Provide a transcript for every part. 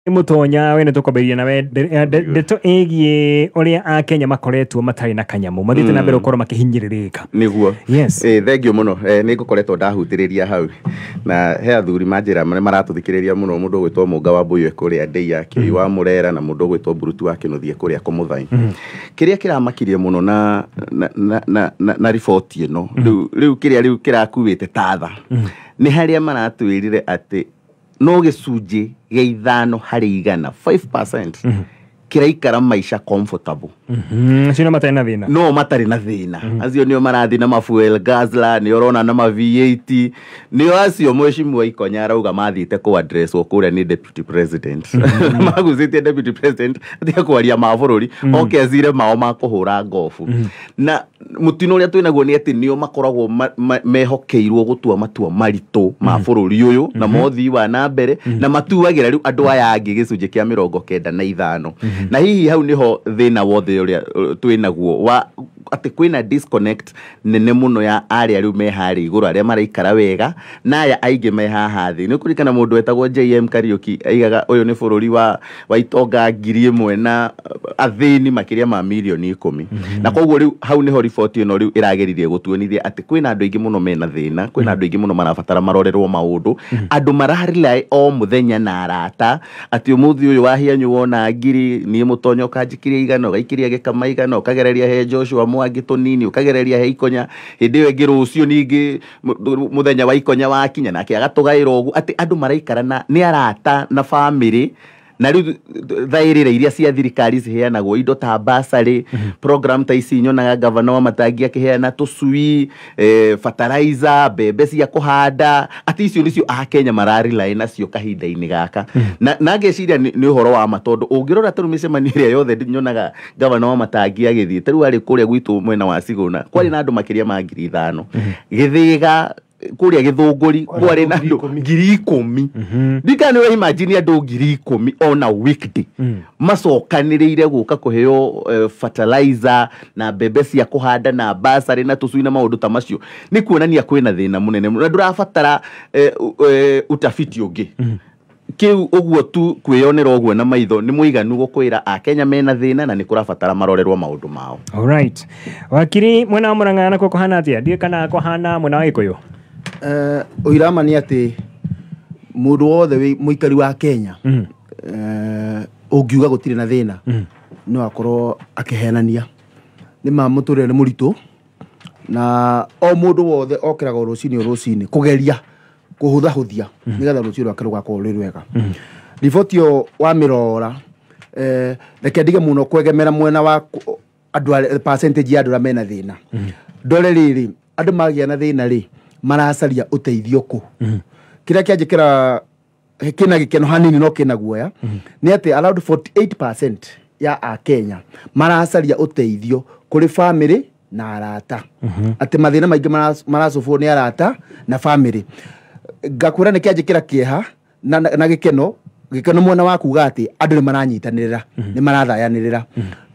Mutonya we nĩ tũkwambĩrĩria nawe ndeto ĩgiĩ ũrĩa Akenya makoretwo matarĩ na kanyamũ mathiĩte na mbere gũkorwo makĩhinyĩrĩrĩka. Nĩguo. Yes. Thengiũ mũno. Nĩ ngũkoretwo ndahutĩrĩria hau na he athuri manjĩra marĩa maratũthikĩrĩria mũno, mũndũ ũgwĩtwo Mũnga wa Mbũyũ kũrĩa Ndeiya Kĩoi wa Mũrera na mũndũ ũgwĩtwo Mburutu wa Kĩnũthia kũrĩa Kũmũthai. Kĩrĩa kĩramakirie mũno na riboti ĩno rĩu kĩrĩa rĩu kĩrakuĩte tatha nĩ harĩa maratwĩrire atĩ no gĩcunjĩ gĩa 5 harĩ igana, 5%, kĩraikara maica comfortable. Acio no matarĩ na thĩna. No matarĩ na thĩna. Acio nĩo marathiĩ na mafuel guzzler, nĩo ũrona na ma V8, nĩo acio mheshimiwa Ikonya arauga mathiĩte kũ addresswo kũrĩa nĩ deputy president. Magucĩtie deputy president atige kwaria ma bũrũri oke acire mao ma kũhũra ngobu. Na mũtino ũrĩa twĩnaguo nĩ atĩ nĩo makoragwo mehokeirwo gũtua matua maritũ ma bũrũri ũyũ na mothii wa na mbere, na matuagĩra rĩu andũ aya angĩ gĩcunjĩ kĩa 95. Na hihi hau nĩho thĩna wothe ũrĩa twĩnaguo wa atĩ kwĩna disconnect nene mũno ya arĩa rĩu me harĩa igũrũ, arĩa maraikara wega, na aya aingĩ me haha thĩ. Nĩ kũririkana mũndũ wetagwo JM Kariuki aigaga ũyũ nĩ bũrũri wa itonga 1,000 na athĩni makĩria ma mirioni 10. Na koguo rĩu hau nĩho riboti ĩno rĩu ĩrageririe gũtuonithia atĩ kwĩna andũ aingĩ mũno mena thĩna, kwĩna andũ aingĩ mũno marabatara marorerwo maũndũ, andũ mararely o mũthenya na arata, atĩ ũmũthĩ ũyũ wahianyũ wona ngiri, niĩ mũtonya ũkanjikiria 100, ũgaikĩria gĩkama 100, ũkagereria he Joshua Mwangi tũnini, ũkagereria he Ikonya hĩndĩ ĩyo ĩngĩ, rũciũ ningĩ mũthenya wa Ikonya wakinya nake agatũgaĩra ũguo, atĩ andũ maraikara na nĩ arata na bamĩrĩ. Na rĩu thaĩrĩra iria cia thirikari ciheanagwo, indo ta basarĩ, program ta ici nyonaga gavana wa Matangi akĩheana tũcui, fertilizer, mbembe cia kũhanda, atĩ icio nĩcio Akenya mararely nacio kahinda-inĩ gaka. Na ngeciria nĩ ũhoro wa ma, tondũ ũngĩrora tarĩu mĩcemanio ĩrĩa yothe nyonaga gavana wa Matangi agĩthiĩ, tarĩu arĩ kũrĩa gwitũ mwena wa Sigũna kwarĩ na andũ makĩria ma 5,000, Gĩthĩga kũrĩa Gĩthũngũri kwarĩ na andũ 10,000. Ndikana nĩ imagine andũ 10,000 ona weekday macokanĩrĩire gũka kũheo fertilizer na mbembe cia kũhanda na basarĩ na tũcui na maũndũ ta macio, nĩ kuonania kwĩna thĩna mũnene mũno na ndũrabatara utafiti ũngĩ. Kĩu ũguo tu kwĩyonera ũguo na maitho nĩ mũiganu gũkwĩra Akenya mena thĩna na nĩ kũrabatara marorerwo maũndũ mao. Alright. Wakiri, mwena wa Murang'a nakuo kũhana atĩa? Ndiũĩ kana kũhana mwena wa Gĩkũyũ. Ũirama nĩ atĩ mũndũ wothe wĩ mũikari wa Kenya ũngiuga gũtirĩ na thĩna no akorwo akĩhenania. Nĩ ma mũtũrĩre nĩ mũritũ na o mũndũ wothe okĩraga o rũcinĩ o rũcinĩ kũgeria kũhũthahũthia nĩgetha rũciũ rwake rũgakorwo rwĩ rwega. Riboti ĩyo wamĩrora, reke ndige mũno kwegemera mwena wa andũ percentage ya andũ arĩa mena thĩna. Ndore rĩrĩ, andũ magĩa na thĩna rĩ, maracaria ũteithio kũ? Kĩrĩa kĩanjĩkĩra kĩna gĩkeno hanini no kĩna guoya nĩ atĩ around 48% ya Akenya maracaria ũteithio kũrĩ family na arata, atĩ mathĩna maingĩ maracũbwo nĩ arata na family. Ngakwĩra nĩ kĩanjĩkĩra kĩeha na gĩkeno. Gĩkeno mwena wa kuga atĩ andũ nĩ maranyitanĩrĩra, nĩ marathayanĩrĩra,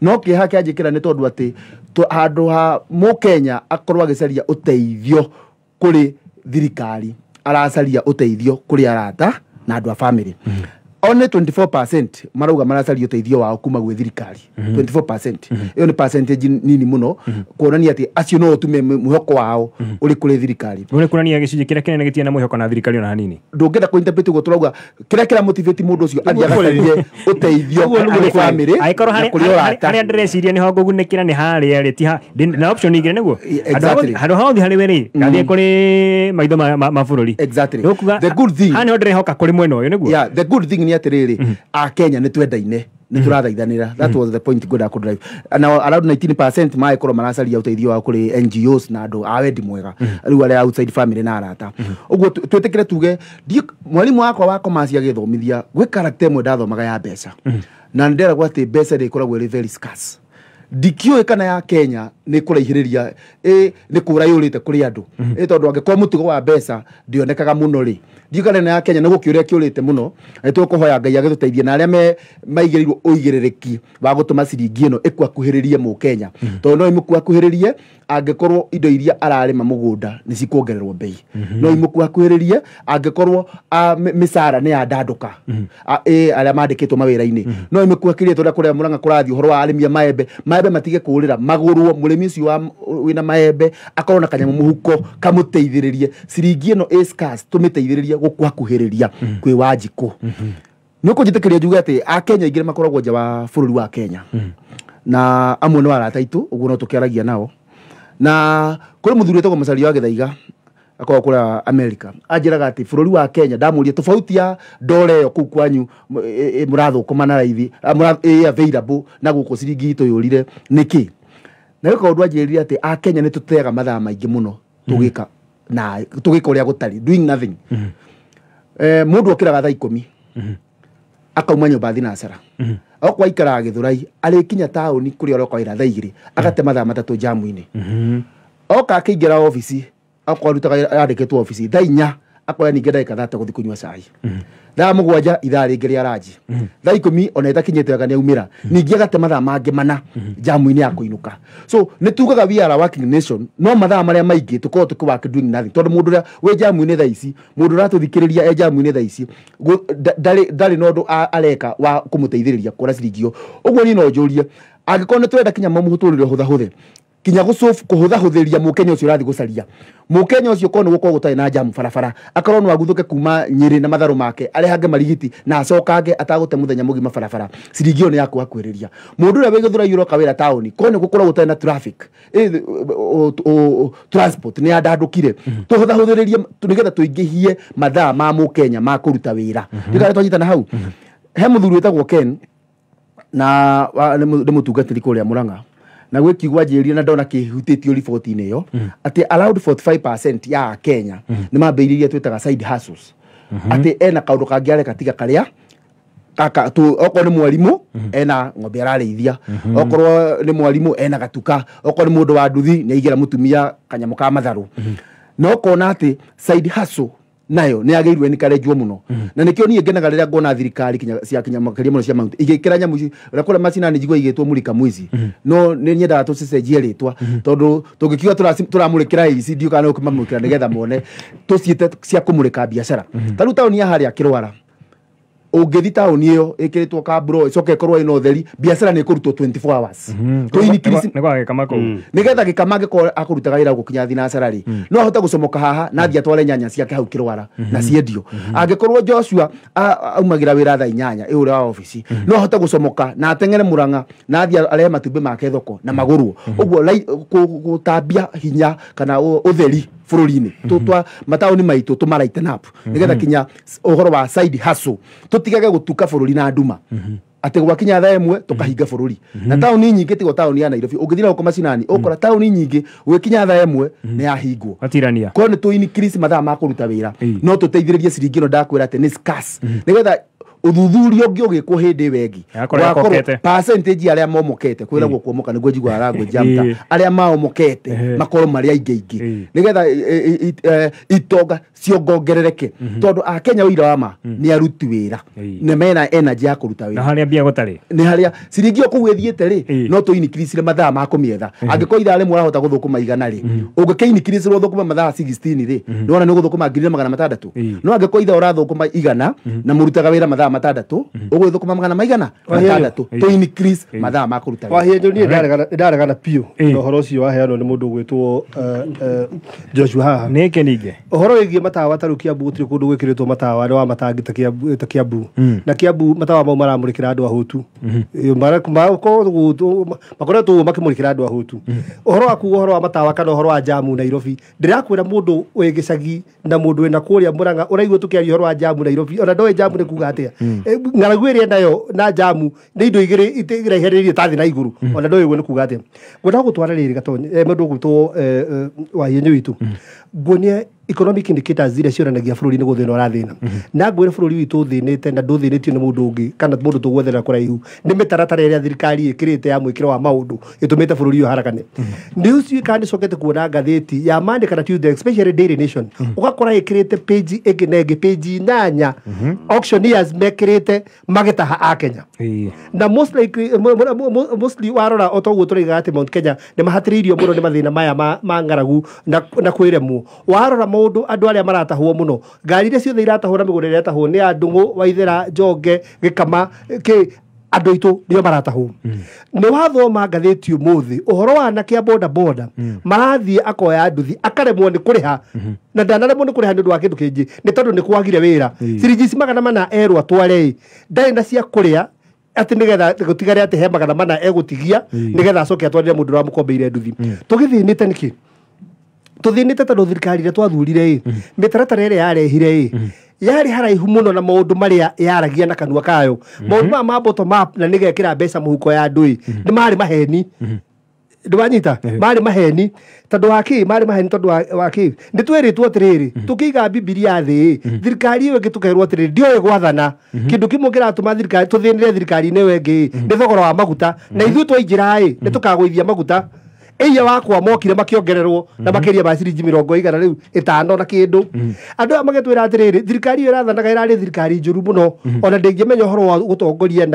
no kĩeha kĩanjĩkĩra nĩ tondũ atĩ handũ ha mũkenya akorwo agĩcaria ũteithio kũrĩ thirikari, aracaria ũteithio kũrĩ arata na andũ a family. Only 24% marauga maracaria ũteithio wao kuma gwĩ thirikari. 24%, ĩyo nĩ percentage nini mũno, kuonania atĩ acio no ũtume mwĩhoko wao ũrĩ kũrĩ thirikari. Ũrĩ kuonania gĩcunjĩ kĩrĩa kĩnene gĩtirĩ na mwĩhoko na thirikari ona hanini. Ndũngĩenda kũ-interpret ũguo. Tũrauga kĩrĩa kĩramotivate mũndũ ũcio athiĩ agacarie ũteithio kũrĩ family Angĩkorwo na harĩa kũrĩ ũrata. Harĩa ndĩreciria nĩho ngũgunĩkĩra nĩ harĩa rĩ, ti na option igĩrĩ nĩguo. Exactly. Handũ ha gũthiĩ harĩ we rĩ, ngathiĩ kũrĩ maitho ma bũrũri. Exactly. Nĩũkuga The good thing haha nĩho ndĩrehoka kũrĩ mwena ũyũ nĩguo. Yeah, the good thing nĩ atĩrĩrĩ, Akenya nĩ twendaine, nĩ tũrathaithanĩra. That was the point ngwendaga kũ drive. Na around 19% magĩkorwo maracaria ũteithio wao kũrĩ NGOs na andũ a wendi mwega, rĩu arĩa outside family na arata. Ũguo twĩtĩkĩre tuge mwarimũ wakwa wa commerce agĩthomithia gwĩ character ĩmwe ndathomaga ya mbeca, na nĩnderagwo atĩ mbeca nĩ ĩkoragwo ĩrĩ very scarce. Ndikĩũĩ kana ya Kenya nĩ kũraihĩrĩria ĩ nĩ kũra yũrĩte kũrĩ andũ ĩ, tondũ angĩkorwo mũtugo wa mbeca ndĩonekaga mũno rĩ, Ndiũĩ kana ya Kenya nĩ gũkĩũria kĩũrĩte mũno, na nĩ tũkũhoya Ngai agĩtũteithie na arĩa maigĩrĩirwo ũigĩrĩrĩki wa gũtũma ciringi ĩno ĩkuakuhĩrĩrie mũkenya, tondũ no ĩmũkuakuhĩrĩrie angĩkorwo indo iria ararĩma mũgũnda nĩ cikuongererwo bei, no imũkuakuhĩrĩrie angĩkorwo mĩcara nĩ yandandũka, arĩa mandĩkĩtwo mawĩra-inĩ, no imũkuakuhĩrĩrie tondũ kũrĩa Murang'a kũrathiĩ ũhoro wa arĩmi a maembe, maembe matige kũrĩra magũrwo, mũrĩmi ũcio wĩna maembe akorwo na kanyamũ mũhuko kamũteithĩrĩrie. Ciringi ĩno ĩ scarce, tũmĩteithĩrĩrie gũkuhakuhĩrĩria kwĩ Wanjikũ. Nĩ ũkũnjĩtĩkĩria njuge atĩ akenya aingĩ nĩ makoragwo nja wa bũrũri wa Kenya, na amwe nĩ arata aitũ, ũguo no tũkĩaragia nao, na kũrĩ mũthuri wĩtagwo Macaria wa Gĩthaiga akoragwo kũrĩa America, anjĩraga atĩ bũrũri wa Kenya, ndamũria tofauti ya ndora ĩyo kũu kwanyu mũrathũkũma na raithi, ĩ available na gũkũ ciringi itũ yũrire nĩkĩ, na gĩka ũndũ anjĩrire atĩ akenya nĩ tũteaga mathaa maingĩ mũno tũgĩka na tũgĩka ũrĩa gũtarĩ, doing nothing. Mũndũ okĩraga thaa 10 akauma nyũmba thinacara, okorwo aikaraga Gĩthũrai arĩkinya taũni kũrĩa aroka wĩra thaa 2, agate mathaa 3 jamu-inĩ. Oka akĩingĩra obici, okorwo arutaga yandĩkĩtwo obici thaa 4, akoya ningĩ ndagĩka 3 gũthiĩ kũnyua cai, thaa 7 ithaa rĩngĩ rĩa ranji, thaa 10 ona ĩtakinyĩte wega nĩaumĩra, ningĩ agate mathaa mangĩ 4 jamu-inĩ ya kũinũka. So nĩ tugaga we are a working nation, no mathaa marĩa maingĩ tũkoragwo tũkĩ work doing nothing, tondũ mũndũ ũrĩa wĩ jamu-inĩ thaa ici, mũndũ ũratũthikĩrĩria e jamu-inĩ thaa ici, ndarĩ na ũndũ areka wa kũmũteithĩrĩria kuona ciringi ĩyo. Ũguo niĩ no njũrie, angĩkorwo nĩ tũrenda kinya mũtũrĩre ũhũthahũthe, kinya kũhũthahũthĩria mũkenya ũcio ũrathiĩ gũcaria, mũkenya ũcio korwo nĩ gũkorwo gũtarĩ na jamu barabara, akorwo no aguthũke kuma Nyĩrĩ na matharũ make arehange marigiti na acokange atagũte mũthenya mũgima barabara, ciringi ĩyo nĩ yakuhakuhĩrĩria. Mũndũ ũrĩa wĩ Gĩthũrai ũroka wĩra taũni, korwo nĩ gũkorwo gũtarĩ na traffic, transport nĩ yandandũkire, tũhũthahũthĩrĩrie nĩgetha tũingĩhie mathaa ma mũkenya ma kũruta wĩra. Ndikare twanyitana hau. He mũthuri wĩtagwo Ken na nĩ mũtungatĩri kũrĩa Murang'a, na gwĩ kiugo anjĩrire na ndona kĩhutĩtio riboti-inĩ ĩyo, atĩ around 45% ya Kenya nĩ mambĩrĩirie twĩtaga side hustles, atĩ ena kaũndũ kangĩ areka tiga karĩa gaka tu. Okorwo nĩ mwarimũ ena ng'ombe ararĩithia, okorwo nĩ mwarimũ ena gatuka, okorwo nĩ mũndũ wa nduthi nĩ aigĩra mũtumia kanyamũ ka matharũ. Na ũkona atĩ side hustle nayo nĩ yagĩrĩirwo encourage mũno, na nĩkĩo niĩ ngenaga rĩrĩa nguona thirikari kinya cia kinya makĩria mũno cia mount igĩkĩra nyamũ ici ũrĩa kũrĩa macinani njigua igĩtwo mũrika mwici, no nĩ nyendaga tũcicenjie rĩtwa, tondũ tũngĩkiuga tũramũrĩkĩra ici, ndiũ kana nĩkũmamũrĩkĩra nĩgetha mone tũciĩte cia kũmũrĩka biacara. Ta rĩu taũni ya harĩa Kĩrwara, ũngĩthi taũni ĩyo ĩkĩrĩtwo kamburo ĩcoke ĩkorwo ĩna ũtheri, biacara nĩ ĩkũrutwo 24 hours. Nĩ gwagĩkama kũu. Nĩgetha gĩkama angĩkorwo akũrutaga wĩra gũkinya thinacara rĩ, no ahote gũcomoka haha na athiĩ atware nyanya ciake hau Kĩrwara na ciendio. Angĩkorwo Joshua aumagĩra wĩra thaa 8 ĩ ũrĩa wa obici, no ahote gũcomoka na ateng'ere Murang'a na athiĩ arehe matumbĩ make thoko na magũrwo. Ũguo gũtambia hinya kana ũtheri bũrũri-inĩ twa mataũni maitũ tũma lighten up nĩgetha kinya ũhoro wa side hustle tũtigage gũtuka bũrũri na nduma, atĩ gwakinya thaa 1 tũkahinga bũrũri. Na taũni nyingĩ tigo taũni ya Nairobi, ũngĩthiĩ na gũkũ macinani ũkora taũni nyingĩ gwĩkinya thaa 1 nĩ yahingwo. Matirania. Korwo nĩ tũ increase mathaa ma kũruta wĩra, no tũteithĩrĩrie ciringi ĩno ndakwĩra atĩ nĩ scarce, nĩgetha ũthuthuria ũngĩ ũgĩkwo hĩndĩ ĩyo ĩngĩ Yakorwo wakorwo yakokete. percentage ya arĩa momokete, kwĩragwo kuomoka nĩguo njiguaga language ya mtaa, arĩa maomokete makorwo marĩ aingĩ aingĩ, nĩgetha itonga ciongongerereke, tondũ akenya ũira wa ma nĩ aruti wĩra na mena energy ya kũruta Na wĩra. harĩa mbia gũtarĩ. Nĩ harĩa ciringi ĩyo kũu ĩthiĩte rĩ, no tũ increase mathaa ma kũmĩetha. Angĩkorwo ithaa rĩmwe ũrahota gũthũkũma 100 rĩ, ũngĩkĩ increase ũthũkũme mathaa 16 rĩ, nĩwona nĩ ũgũthũkũma 1600. No angĩkorwo ithaa ũrathũkũma 100 na mũrutaga wĩra mathaa 6, ũgũthũkũma magana maigana 6, tũ increase mathaa ma kũruta wĩra. Wahienjo niĩ ndaregana biũ na ũhoro ũcio waheanwo nĩ mũndũ ũgwĩtwo Joshua haha. Nĩkĩ ningĩ? Ũhoro wĩgiĩ matawa, ta rĩu Kiambu gũtirĩ kũndũ gwĩkĩrĩtwo matawa nĩ wa matangi ta Kiambu, ta Kiambu. Na Kiambu matawa mau maramũrĩkĩra andũ ahũtu. Makoretwo ũguo makĩmũrĩkĩra andũ ahũtu. Ũhoro wa kuga ũhoro wa matawa kana ũhoro wa jamu Nairobi, ndĩrakwĩra mũndũ wĩ gĩcagi na mũndũ wĩna kũrĩa Murang'a ũraigua tũkĩaria ũhoro wa jamu Nairobi, ona ndoĩ jamu nĩ kuga atĩa. Ng'aragu ĩrĩa nayo na jamu nĩ indo igĩrĩ iraihanĩrĩirie ta thĩ na igũrũ, ona ndoĩ ũguo nĩ kuga atĩa. Ngwenda gũtwara rĩrĩ gatonye, mũndũ ũgwĩtwo Wahienyo witũ, nguonie Economic indicators iria cionanagia bũrũri nĩ gũthĩna ũrathĩna, na ngwĩre bũrũri witũ ũthĩnĩte na ndũthĩnĩtio nĩ mũndũ ũngĩ kana mũndũ tũgwethera kũraihu, nĩ mĩtaratara ĩrĩa thirikari ĩkĩrĩte ya mwĩkĩro wa maũndũ ĩtũmĩte bũrũri ũyũ ũharagane. Nĩ ũcio kana nĩcokete kuona ngathĩti ya Monday kana Tuesday, especially Daily Nation, ũgakora ĩkĩrĩte page ĩngĩ na ĩngĩ, page 8, auctioneers mekĩrĩte magĩtaha a Kenya. Na most likely, mostly warora o toguo tũraiga atĩ Mount Kenya nĩ mahatĩrĩirio mũno nĩ mathĩna maya ma ng'aragu na kwĩremwo. Warora maũndũ, andũ arĩa maratahwo mũno, ngari iria ciothe iratahwo na mĩgũnda ĩrĩa ĩratahwo nĩ a Ndung'u, Waithera, Njonge, Gĩkama, kĩ andũ aitũ nĩo maratahwo. Nĩ wathoma ngathĩti ũmũthĩ ũhoro wa anake a boda boda marathiĩ akoya nduthi akaremwo nĩ kũrĩha, na ndanaremwo nĩ kũrĩha nĩ ũndũ wa kĩndũ kĩngĩ, nĩ tondũ nĩ kwagire wĩra. Ciringi ici 400 erwo atware ĩ, ndarĩ na cia kũrĩa, atĩ nĩgetha gũtigare atĩ he 400 egũtigia nĩgetha acoke atwarĩre mũndũ ũrĩa wamũkombeire nduthi. Tũgĩthĩnĩte nĩkĩ? Tũthĩnĩte tondũ thirikari ĩrĩa twathurire ĩ, mĩtaratara ĩrĩa yarehire ĩ, yarĩ haraihu mũno na maũndũ marĩa yaragia na kanua kayo. Maũndũ maya ma bottom up na nĩgekĩra mbeca mũhuko ya andũ ĩ, nĩ marĩ maheni. Ndwanyita? Marĩ maheni tondũ wa kĩ? Marĩ maheni tondũ wa kĩ? Nĩ twĩrĩtwo atĩrĩrĩ, tũkĩiga Bibilia thĩ ĩ, thirikari ĩyo ĩngĩ tũkerwo atĩrĩrĩ, ndĩoĩ gwathana. Kĩndũ kĩmwe kĩratũma thirikari tũthĩnĩre thirikari-inĩ ĩyo ĩngĩ ĩ, nĩ thogora wa maguta, na ithuĩ twaingĩra ĩ, nĩ tũkagũithia maguta. Ĩiya wakwa mokire makĩongererwo na makĩria ma ciringi mĩrongo igana rĩu ĩtano na kĩndũ. Andũ aya magĩtwĩra atĩrĩrĩ, thirikari ĩyo ĩrathanaga ĩrarĩ thirikari njũru mũno, ona ndĩngĩmenya ũhoro wa gũtongoria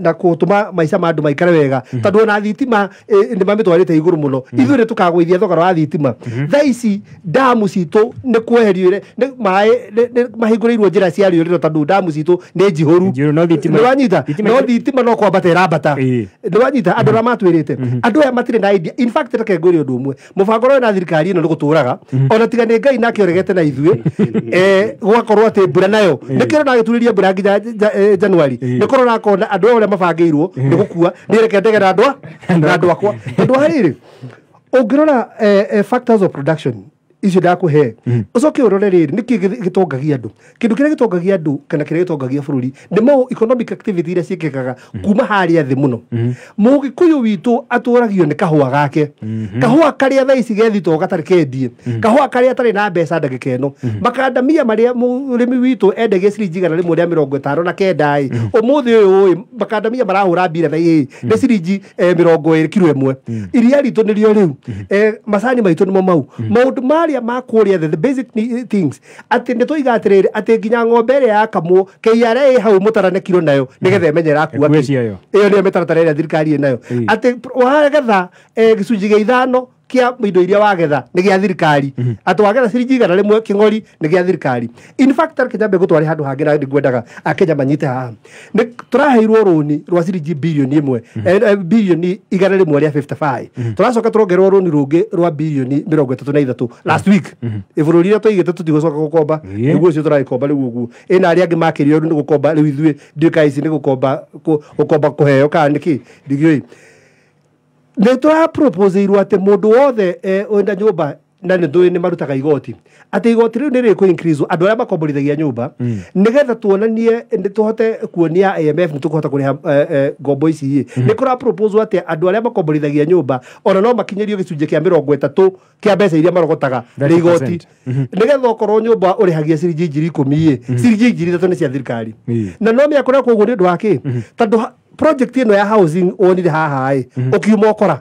na gũtũma maica ma andũ maikare wega, tondũ ona thitima nĩ mamĩtwarĩte igũrũ mũno. Ithuĩ nĩ tũkagũithia thogora wa thitima. Thaa ici ndamu citũ nĩ kweherio nĩ maĩ nĩ mahingũrĩirwo njĩra cia rĩũrĩro tondũ ndamu citũ nĩ njihũru. Njihũru, no thitima- Nĩwanyita? No thitima no kwambata ĩrambata. Nĩwanyita? Andũ arĩa matwĩrĩte, andũ aya matirĩ na idea. In fact, reke ngwĩre ũndũ ũmwe, mũbango ũrĩa na thirikari ĩno nĩ gũtũraga, ona tiga nĩ Ngai nake ũregete na ithuĩ, gũgakorwo atĩ mbura nayo nĩkĩo ũragĩturĩria mbura nginya January, nĩ korwo ũrakona andũ aya ũrĩa mabangĩirwo nĩ gũkua. Niĩ reke ndege na andũ akwa, tondũ wa rĩrĩ, ũngĩrora factors of production icio ndakũhe, ũcoke ũrore rĩrĩ, nĩkĩ gĩtongagia andũ? Kĩndũ kĩrĩa gĩtongagia andũ kana kĩrĩa gĩtongagia bũrũri nĩ mo economic activity iria ciĩkĩkaga kuma harĩa thĩ mũno. Mũgĩkũyũ witũ atũragio nĩ kahũa gake, kahũa karĩa thaa ici gethitwo gatarĩ kendie, kahũa karĩa atarĩ na mbeca ndagĩka ĩno. Makandamia marĩa mũrĩmi witũ endagia ciringi 159 ĩ, ũmũthĩ ũyũ ĩ, makandamia marahũra mbira na ĩ nĩ ciringi 20 kiro ĩmwe. Iria ritũ nĩrĩo rĩu, macani maitũ nĩmo mau, maũndũ marĩa ma kũrĩa thĩ, the basic things, atĩ nĩ tũiga atĩrĩrĩ, atĩ nginya ng'ombe ĩrĩa yakamwo KRA ĩ hau mũtarane kiro nayo nĩgetha ĩmenye ĩrakua Ĩkue kĩ. ciayo. Ĩyo nĩyo mĩtaratara ĩrĩa thirikari ĩnayo, atĩ wagetha gĩcunjĩ gĩa 5 kĩa indo iria wagetha nĩ gĩa thirikari, atĩ wagetha ciringi 100 kĩng'ori nĩ gĩa thirikari. In fact, reke nyambe ngũtware handũ hangĩ, na nĩngwendaga akenya manyite haha. Nĩ tũraheirwo rũni rwa ciringi birioni ĩmwe, birioni 155. Tũracoka tũrongererwo rũni rũngĩ rwa birioni 33 last week. Bũrũri ũrĩa twaigĩte tũtigũcoka gũkomba, nĩguo ũcio tũragĩkomba rĩu ũguo ĩna arĩa angĩ makĩrio rĩu nĩ gũkomba. Rĩu ithuĩ ndiũĩ kana ici nĩ gũkomba gũkomba kũheo kana nĩkĩ, ndingĩũĩ. Nĩ tũraproposeirwo atĩ mũndũ wothe wĩna nyũmba, na nĩ tũĩ nĩ marutaga igoti, atĩ igoti rĩu nĩ rĩkũ increase andũ arĩa makomborithagia nyũmba, nĩgetha tuonanie nĩ tũhote kuonia IMF nĩ tũkũhota kũrĩha ngombo ici ĩ. Nĩ kũra propose atĩ andũ arĩa makomborithagia nyũmba ona no makinyĩrio gĩcunjĩ kĩa 30 kĩa mbeca iria marogotaga nĩ igoti, 30%. Nĩgetha okorwo nyũmba ũrĩhagia ciringi 10,000 ĩ, ciringi 3,000 nĩ cia thirikari. Na no mĩakũra koguo nĩ ũndũ wa kĩ? Tondũ project ĩno ya housing wonire haha ĩ, ũkiuma ũkora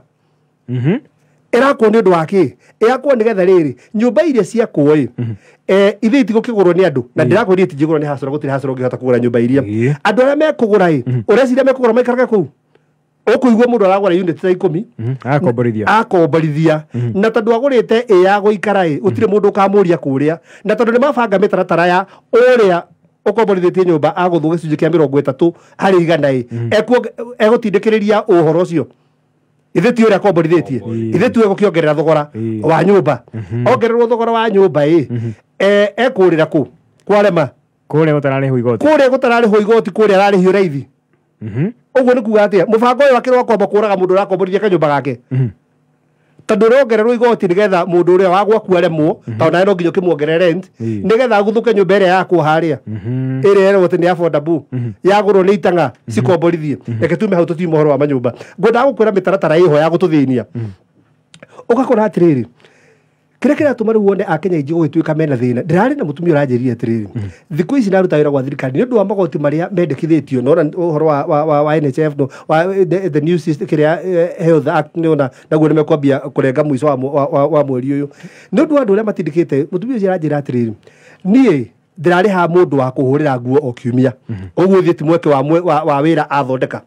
ĩrakwo nĩ ũndũ wa kĩ? Ĩrakwo nĩgetha rĩrĩ, nyũmba iria ciakwo ĩ, ithuĩ itigũkĩgũrwo nĩ andũ, na ndĩrakwĩria itingĩgũrwo nĩ hasara, gũtirĩ hasara ũngĩhota kũgũra nyũmba iria. Andũ arĩa mekũgũra ĩ, ũreciria mekũgũra maikarage kũu? Ũkũigua mũndũ aragũra unit ta 10. Agakomborithia. Akomborithia, na tondũ agũrĩte ĩ ya gũikara ĩ, gũtirĩ mũndũ ũkamũria kũrĩa, na tondũ nĩ mabanga mĩtaratara ya ũrĩa ũkomborithĩtie nyũmba agũthwo gĩcunjĩ kĩa 30% ĩ, egũtindĩkĩrĩria ũhoro ũcio. Ithe ti ũrĩa akomborithĩtie, ithe ti egũkĩongerera thogora wa nyũmba. Ongererwo thogora wa nyũmba ĩ, ekũrĩra kũ kwarema? Kũrĩa gũtararĩhwo igoti. Kũrĩa gũtararĩhwo igoti, kũrĩa ararĩhio raithi. Ũguo nĩ kuga atĩa? Mũbango ũyũ akĩrwo kwamba kũraga mũndũ ũrakomborithia kanyũmba gake, tondũ ũrongererwo igoti nĩgetha mũndũ ũrĩa wa gwaku aremwo, tondũ nawe no nginya ũkĩmuongerere rent nĩgetha aguthũke nyũmba ĩrĩa yakwo harĩa, ĩrĩa ĩrwo atĩ nĩ affordable, yagũrwo nĩ itang'a cikomborithie. Reke tume hau, tũtiume ũhoro wa manyũmba. Ngwendaga gũkwĩra mĩtaratara ĩho ya gũtũthĩnia. Ũgakora atĩrĩrĩ, Kĩrĩa kĩratũma rĩu wone akenya aingĩ gũgĩtuĩka mena thĩna, ndĩrarĩ na mũtumia ũranjĩrire atĩrĩrĩ, thikũ ici ndaruta wĩra gwa thirikari nĩ ũndũ wa magoti marĩa mendekithĩtio, nona ũhoro wa NHF no wa the new system kĩrĩa Health Act nĩona naguo nĩ mekwambia kũrenga mũico wa mweri ũyũ, nĩ ũndũ wa andũ ũrĩa matindĩkĩte. Mũtumia ũcio aranjĩra atĩrĩrĩ, niĩ ndĩrarĩha mũndũ wa kũhũrĩra nguo o kiumia, ũguo thiĩ ti mweke wa wĩra athondeka.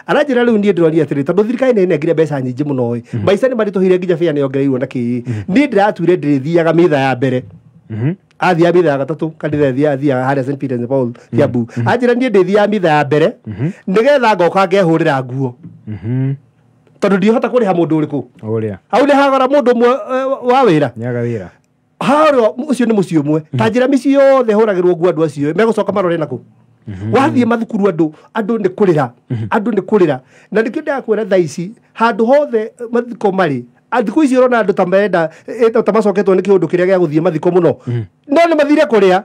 Aranjĩra rĩu niĩ ndĩroria atĩrĩ, tondũ thirikari nĩ ĩnengire mbeca nyingĩ mũno ĩ, maica nĩ maritũhire nginya bĩa nĩ yongereirwo na kĩĩ, niĩ ndĩratuire ndĩrĩthiaga mĩtha ya mbere, athiaga mitha ya gatatũ kanitha athiaga harĩa St Peter and Paul Kiambu, anjĩra niĩ ndĩthiaga mitha ya mbere nĩgetha ngoka ngehũrĩra nguo, tondũ ndihota kũrĩha mũndũ ũrĩkũ ũrĩa hau nĩ hagora mũndũ ũmwe wa wĩra nĩaga wĩra harĩa ũcio nĩ mũciĩ ũmwe. Ta njĩra mĩciĩ yothe hũragĩrwo nguo andũ acio megũcoka marore nakũ. Wathiĩ mathukuru andũ nĩ kũrĩra, andũ nĩ kũrĩra, na nĩkĩo ndĩrakwĩra thaa ici handũ hothe mathiko marĩ thikũ ici ũrona andũ ta marenda ta macoketwo nĩ kĩũndũ kĩrĩa gĩa gũthiĩ mathiko mũno, no nĩ mathire kũrĩa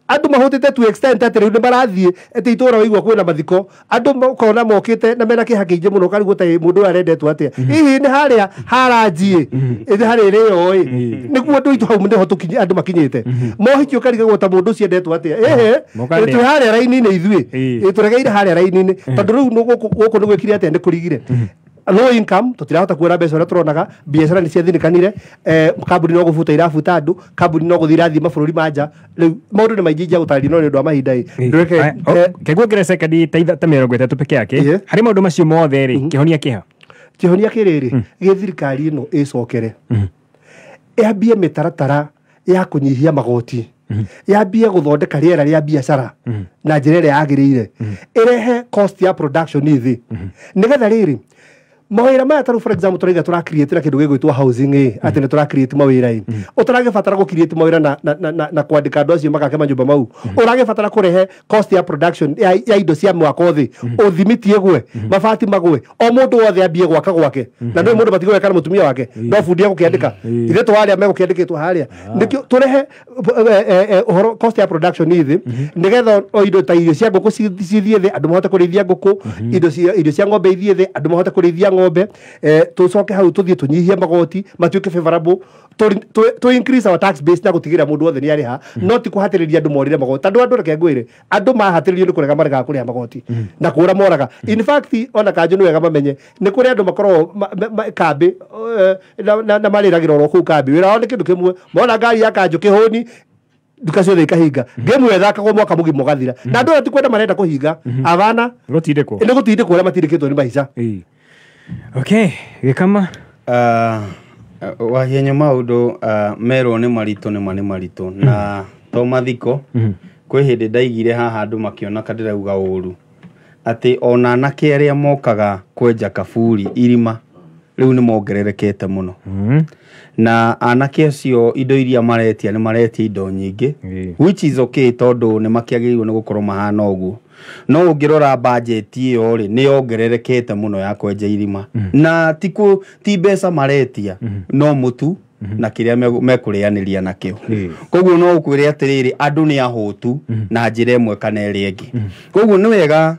andũ mahũtĩte to extent atĩ rĩu nĩ marathiĩ atĩ itũũra waigua kwĩna mathiko andũ makona mokĩte na mena kĩeha kĩingĩ mũno, ũkarigwo ta mũndũ ũyũ arendetwo atĩa, hihi nĩ harĩa haranjiĩ nĩ harĩ rĩo ĩ nĩguo andũ aitũ hau nĩho andũ makinyĩte mohiki, ũkarigagwo ta mũndũ ũcio endetwo atĩa, ĩhĩ twĩ harĩa raini-inĩ ithuĩ tũregeire harĩa raini-inĩ, tondũ rĩu gũkũ nĩ gwĩkire atĩa, nĩ kũrigire low income, tutirahota kuona mbeca ũrĩa tũronaga, biacara nĩ ciathinĩkanire, kambuni no gũbuta irabuta andũ, kambuni no gũthiĩ irathiĩ mabũrũri ma nja, rĩu maũndũ nĩ maingĩ ingĩa gũtarĩria no nĩ ũndũ wa mahinda ĩ ndũreke keguongere sekondi ta 30 peke yake. Harĩ maũndũ macio mothe rĩ, kĩhonia kĩha? Kĩhonia kĩrĩrĩ gĩ thirikari ĩno ĩcokere ĩambie mĩtaratara ya kũnyihia magoti, yambie gũthondeka rĩera rĩa biacara na njĩra ĩrĩa yagĩrĩire, ĩrehe cost ya production thĩ, nĩgetha rĩrĩ mawĩra maya tarĩu for example tũraiga tũra create na kĩndũ gĩgwĩtwo housing ĩ, atĩ nĩ tũra create mawĩra ĩ, ũtaragĩbatara gũ create mawĩra na kwandĩka andũ acio magake manyũmba mau, ũragĩbatara kũrehe cost ya production ya indo cia mwako thĩ, ũthimĩtie gwe mabati magwe, o mũndũ wothe ambie gwaka gwake, na ndũĩ mũndũ matigweka na mũtumia wake no bundi egũkĩandĩka ithuĩ twarĩa megũkĩandĩkĩtwo harĩa, nĩkĩo tũrehe ũhoro cost ya production thĩ, nĩgetha o indo ta irio cia ngũkũ cithiĩ thĩ, andũ mahote kũrĩithia ngũkũ, irio cia ng'ombe ithiĩ thĩ, andũ mahote kũrĩithia ng'ombe, tũcoke hau tũthiĩ tũnyihie magoti matuĩke favorable, to increase our tax base na gũtigĩrĩra mũndũ wothe nĩ arĩha, no ti kũhatĩrĩria andũ morĩre magoti, tondũ andũ reke ngwĩre andũ mahatĩrĩrio nĩ kũrega maregaga kũrĩha magoti na kũra moraga. In fact ona kanjũ nĩ wega mamenye nĩ kũrĩ andũ makoragwo kambĩ na marĩragĩra oro kũu kambĩ, wĩra wao nĩ kĩndũ kĩmwe, mona ngari ya kanjũ kĩhũni nduka ciothe ikahinga, ngemu ĩthakagwo mwaka mũgima ũgathira, na andũ aya ti kwenda marenda kũhinga abana gũtindĩkwo nĩ gũtindĩkwo ũrĩa matindĩkĩtwo nĩ maica. Okay, gĩkama Wahienya maũndũ merwo nĩ maritũ, nĩ ma nĩ maritũ na to mathiko. Kwĩ hĩndĩ ndaigire haha andũ makĩona ka ndĩrauga ũru atĩ ona anake arĩa mokaga kwenja kaburi irima rĩu nĩ mongererekete mũno, na anake acio indo iria maretia nĩ maretia indo nyingĩ, which is okay tondũ nĩ makĩagĩrĩirwo nĩ gũkorwo mahana ũguo, no ũngĩrora budget ĩyo rĩ nĩ yongererekete mũno ya kwenja irima, na ti mbeca maretia no mũtu na kĩrĩa mekũrĩanĩria nakĩo. Koguo no ũkwĩre atĩrĩrĩ, andũ nĩ ahũtu na njĩra ĩmwe kana ĩrĩa ĩngĩ. Koguo nĩ wega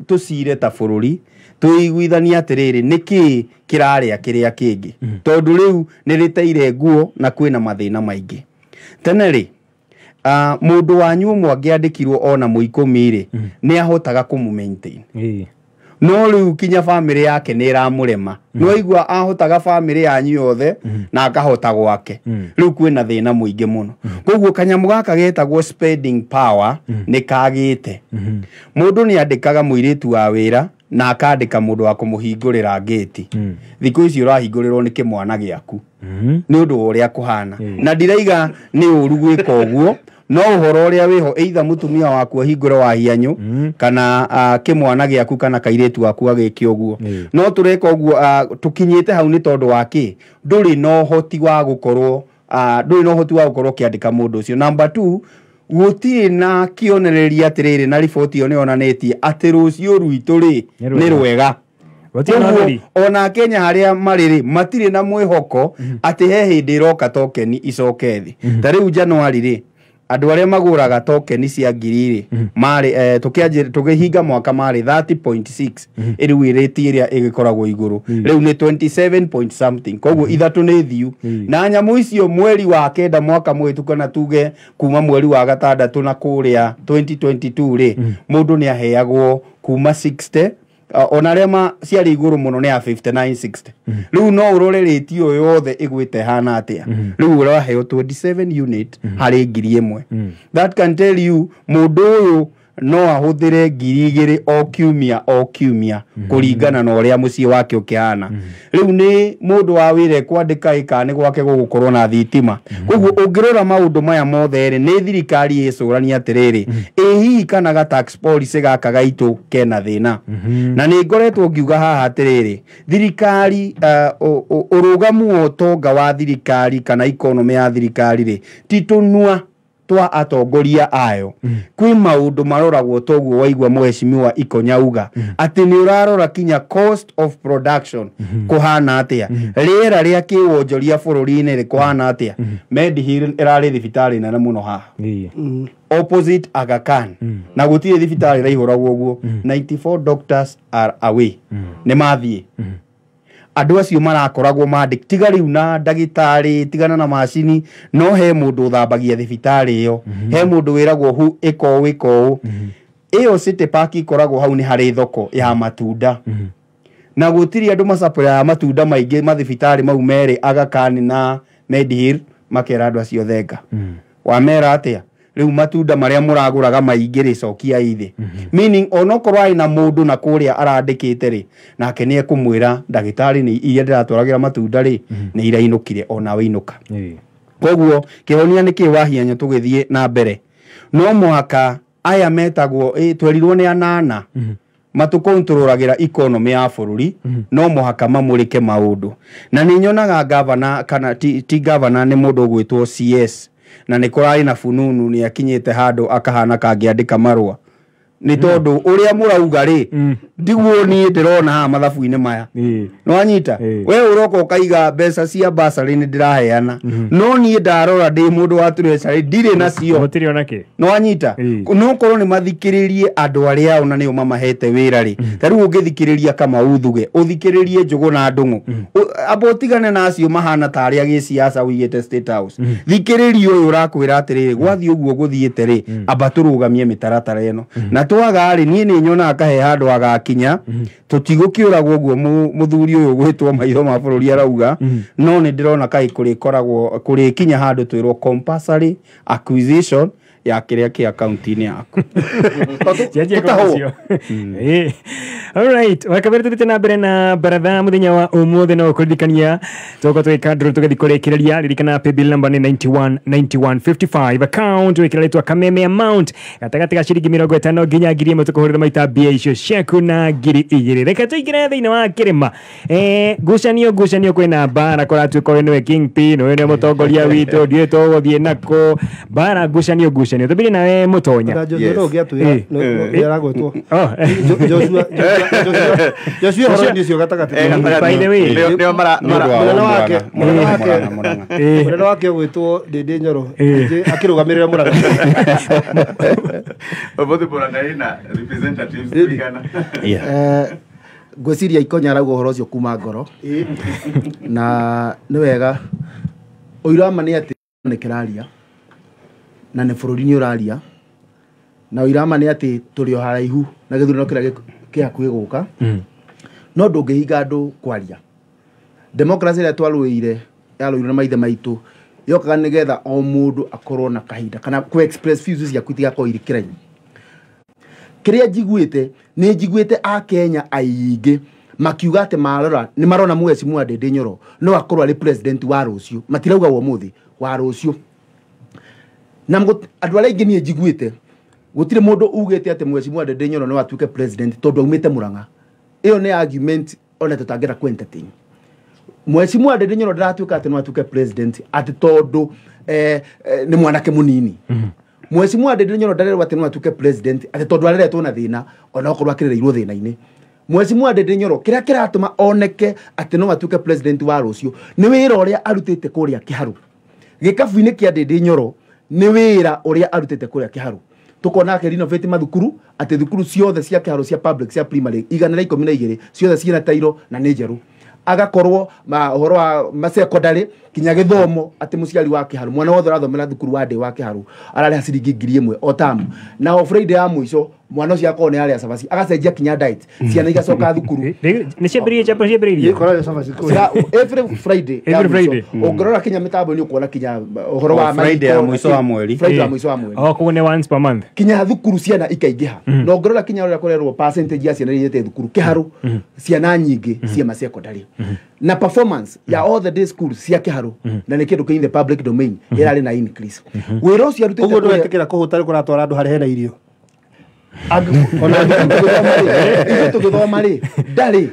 tũcire ta bũrũri tũiguithanie atĩrĩrĩ nĩkĩ kĩrarĩa kĩrĩa kĩngĩ, tondũ rĩu nĩ rĩteire nguo na kwĩna mathĩna maingĩ. Tene rĩ mũndũ wanyu ũmwe angĩandĩkirwo ona mũikũmi rĩ nĩ ahotaga kũmũ maintain, no rĩu kinya bamĩrĩ yake nĩ ĩramũrema, no aigua ahotaga bamĩrĩ yanyu yothe na akahota gwake, rĩu kwĩna thĩna mũingĩ mũno. Koguo kanyamũ gaka getagwo spending power nĩ kagĩte. Mũndũ nĩ andĩkaga mũirĩtu wa wĩra na akandĩka mũndũ wa kũmũhingũrĩra ngĩti, thikũ ici ũrahingũrĩrwo nĩ kĩmwana gĩaku nĩ ũndũ wa ũrĩa kũhana, na ndiraiga nĩ ũru gwĩka ũguo, no ũhoro ũrĩa wĩho either mũtumia waku ahingũre wa hianyũ kana kĩmwana gĩaku kana kairĩtu gaku gagĩke ũguo. No tũreka ũguo tũkinyĩte hau nĩ tondũ wa kĩ, ndũrĩ na ũhoti wa gũkorwo ndũrĩ na ũhoti wa gũkorwo ũkĩandĩka mũndũ ũcio. Number 2, gũtirĩ na kĩonereria atĩrĩrĩ, na riboti ĩyo nĩ yonanĩtie atĩ rũciũ rwitũ rĩ nĩ rwega. Ona Kenya harĩa marĩ rĩ matirĩ na mwĩhoko atĩ he hĩndĩ ĩroka tokeni icoke thĩ. Ta rĩu January rĩ Andũ arĩa magũraga tokeni cia ngiri rĩ marĩ tũkĩhinga mwaka marĩ 30.6, ĩrĩu ĩrĩti ĩrĩa ĩgĩkoragwo igũrũ rĩu nĩ 27 point something, koguo ithatũ nĩ thiu. Na nyamũ icio mweri wa kenda mwaka mũhĩtũku, kana tuge kuma mweri wa gatandatũ na kũrĩa 2022 rĩ, mũndũ nĩ aheagwo kuma 60, ona arĩa ciarĩ igũrũ mũno nĩ ya 59 60. Rĩu no ũrore rĩti ĩyo yothe ĩgwĩte hana atĩa. Rĩu ũraheo 27 unit harĩ 1000. That can tell you mũndũ ũyũ no ahũthĩre 2000 o kiumia o kiumia, kũringana na ũrĩa mũciĩ wake ũkĩhana. Rĩu nĩ mũndũ wa wĩra ekwandĩka ĩka nĩ gwake gũgũkorwo na thitima. Koguo ũngĩrora maũndũ maya mothe rĩ, nĩ thirikari ĩcũrania atĩrĩrĩ, ĩ hihi kana ga tax policy gaka gaitũ kena thĩna. Na nĩ ngoretwo ngiuga haha atĩrĩrĩ, thirikari ũrũgamu wa ũtonga wa thirikari kana economy ya thirikari rĩ, ti tũnua twa atongoria ayo. Kwĩ maũndũ maroragwo, toguo waigua mheshimiwa Ikonya uga atĩ nĩ ũrarora kinya cost of production kũhana atĩa, rĩera rĩa kĩwonjoria bũrũri-inĩ rĩ kũhana atĩa. Mediheal ĩrarĩ thibitarĩ nene mũno haha opposite Aga Khan, na gũtirĩ thibitarĩ ĩraihũragwo ũguo. 94 doctors are away, nĩ mathiĩ. Andũ acio marakoragwo mandĩ tiga rĩu na ndagĩtarĩ, tigana na macini, no he mũndũ ũthambagia thibitarĩ ĩyo, he mũndũ wĩragwo hu ĩka ũũ ĩka ũũ. Ĩyo City Park ikoragwo hau nĩ harĩ thoko ya matunda, na gũtirĩ andũ macapũraga matunda maingĩ mathibitarĩ mau merĩ, Aga Khan na Mediheal. Makera andũ acio thenga wamera atĩa, rĩu matunda marĩa mũragũraga maingĩ rĩ, cokia ithe. Meaning onokorwo arĩ na mũndũ na kũrĩa arandĩkĩte rĩ, nake nĩ ekũmwĩra ndagĩtarĩ nĩ iria ndĩratwaragĩra matunda rĩ, nĩ irainũkire, onawe inũka. Koguo kĩhonia nĩ kĩ wahianya tũgĩthiĩ na mbere, no mũhaka aya metagwo twerirwo nĩ anana matũkontrolagĩra economy ya bũrũri, no mũhaka mamũrĩke maũndũ. Na nĩ nyonaga gavana kana ti gavana, nĩ mũndũ ũgwĩtwo CS, na nĩ kũrarĩ na fununu nĩ akinyĩte handũ akahana kangĩandĩka marũa, nĩ tondũ ũrĩa mũrauga rĩ, ndiguo niĩ ndĩrona haha mathabu-inĩ maya. Nĩwanyita? We ũroka ũkaiga mbeca cia basarĩ nĩ ndĩraheana, no niĩ ndarora ndĩ mũndũ wa treasury ndirĩ nacio. Gũtirĩ ona kĩ. Nĩwanyita? No korwo nĩ mathikĩrĩrie andũ arĩa ona nĩo mamahete wĩra rĩ, ta rĩu ũngĩthikĩrĩria Kamau Thuge, ũthikĩrĩrie Njũgũ na Ndũng'ũ, amba ũtigane na acio mahana ta arĩa gĩciaca ũigĩte State House. Thikĩrĩria ũyũ ũrakwĩra atĩrĩrĩ, gwathiĩ ũguo gũthiĩte rĩ, amba tũrũgamie mĩtaratara ĩno na twaga rĩ, niĩ nĩ nyonaga kahe handũ agakinya tũtigũkĩũragwo ũguo mũthuri ũyũ gwĩtwo maitho ma bũrũri arauga. No nĩ ndĩrona kaĩ kũrĩkoragwo kũrĩkinya handũ twĩrwo compulsory acquisition ya kĩrĩa kĩ akaunti-inĩ yaku. Cianjie Tũtahwo. kũmacio. Alright, wakabere tuthiĩte na mbere na baratha muthenya wa umuthi, no kũririkania tũgũkorwo tũgĩka ndũrũ tũgĩthiĩ kũrĩkĩrĩria. Ririkana paybill number nĩ 91 91 55, account wĩkĩra rĩtwa Kameme, amount gatagatĩ ga ciringi 50 nginya 1000, tũkũhũrĩra maita mbia icio ciaku na 2000. Reke tũingĩre thĩinĩ wa kĩrĩma. Ngucanio ngucanio, kwĩna mbara, kũratuĩka ũyũ nĩwe kingpin, ũyũ nĩwe mũtongoria witũ, ndiũĩ tũgũthiĩ nako mbara, ngucanio ngucanio. Tũbire nawe Mũtonya. Na Joshua no ũngĩatwĩra nĩ aragwetwo. Oh. Joshua ũhoro-inĩ ũcio gatagatĩ. Gatagatĩ. By the way. Nĩo Nĩ ũndũ wa Mũnene wake Mũrang'a, mũnene wake Mũrang'a, Mũrang'a. Mũnene wake ũgwĩtwo Ndĩndĩ Nyoro akĩrũgamĩrĩra Mũrang'a. Ũmũthĩ Mũrang'a ĩna representatives kũigana. Ngwĩciria Ikonya arauga ũhoro ũcio kuma ngoro na nĩ wega. Ũira wa ma nĩ atĩ nĩ kĩraria na nĩ bũrũri nĩ ũraria, na ũira wa ma nĩ atĩ tũrĩ o haraihu na gĩthurano kĩrĩa kĩ hakuhĩ gũka, no ndũngĩhinga andũ kwaria. Democracy ĩrĩa twarũĩire, yarũirwo na maithe maitũ, yokaga nĩgetha o mũndũ akorwo na kahinda kana kũ express views ciaku itigakorwo irĩ kĩraini. Kĩrĩa njiguĩte, nĩ njiguĩte akenya aingĩ makiuga atĩ marora nĩ marona mheshimiwa Ndĩndĩ Nyoro no akorwo arĩ president wa rũciũ. Matirauga wa ũmũthĩ, wa rũciũ. Na andũ arĩa aingĩ niĩ njiguĩte, gũtirĩ mũndũ ugĩte atĩ mheshimiwa Ndĩndĩ Nyoro no atuĩke president tondũ aumĩte Mũrang'a. Ĩyo nĩ argument ona tũtangĩenda kũ entertain. Mheshimiwa Ndĩndĩ Nyoro ndaratuĩka atĩ no atuĩke president atĩ tondũ nĩ mwanake mũnini. Mheshimiwa Ndĩndĩ Nyoro ndarerwo atĩ no atuĩke president atĩ tondũ areretwo na thĩna, ona okorwo akĩrereirwo thĩna-inĩ. Mheshimiwa Ndĩndĩ Nyoro, kĩrĩa kĩratũma oneke atĩ no atuĩke president wa rũciũ nĩ wĩra ũrĩa arutĩte kũrĩa Kĩharũ gĩkabu-inĩ kĩa Ndĩndĩ Nyoro. Nĩ wĩra ũrĩa arutĩte kũrĩa Kĩharũ. Tukona ake renovate mathukuru atĩ thukuru ciothe cia Kĩharũ cia public cia primary 112 ciothe ciĩna tairo na nĩ njerũ. Agakorwo ma ũhoro wa ma secondary kinya gĩthomo atĩ mũciari wa Kĩharũ mwana wothe ũrathomera thukuru wa ndĩ wa Kĩharũ ararĩha ciringi 1000 o tamu, na o Friday ya mũico mwana ũcio akorwo nĩ arĩa cabaci agacenjia kinya diet ciana igacoka thukuru. Nĩ ciambĩrĩirie chapo ciambĩrĩirie. Gĩkoragwo cabaci kũrĩa. Every Friday ya Every mũico. Friday. Ũngĩrora kinya mĩtambo nĩ ũkuona kinya ũhoro wa O Friday ya mariko- mũico wa mweri. Friday ya mũico wa mweri. Oh, koguo nĩ once per month. Kinya thukuru ciana ikaingĩha, na ũngĩrora kinya ũrĩa kũrerwo percentage ya ciana iria ithiĩte thukuru Kĩharũ, ciana nyingĩ cia ma secondary na performance ya all the day schools cia Kĩharũ, na nĩ kĩndũ kĩ in the public domain, ĩrarĩ na increase wĩra ũcio arutĩte Ũguo kũrĩa- ndwetĩkĩra kũhũta nĩ kũratwara andũ harĩa hena irio. Ona ithuĩ tũgĩthoma rĩ, ndarĩ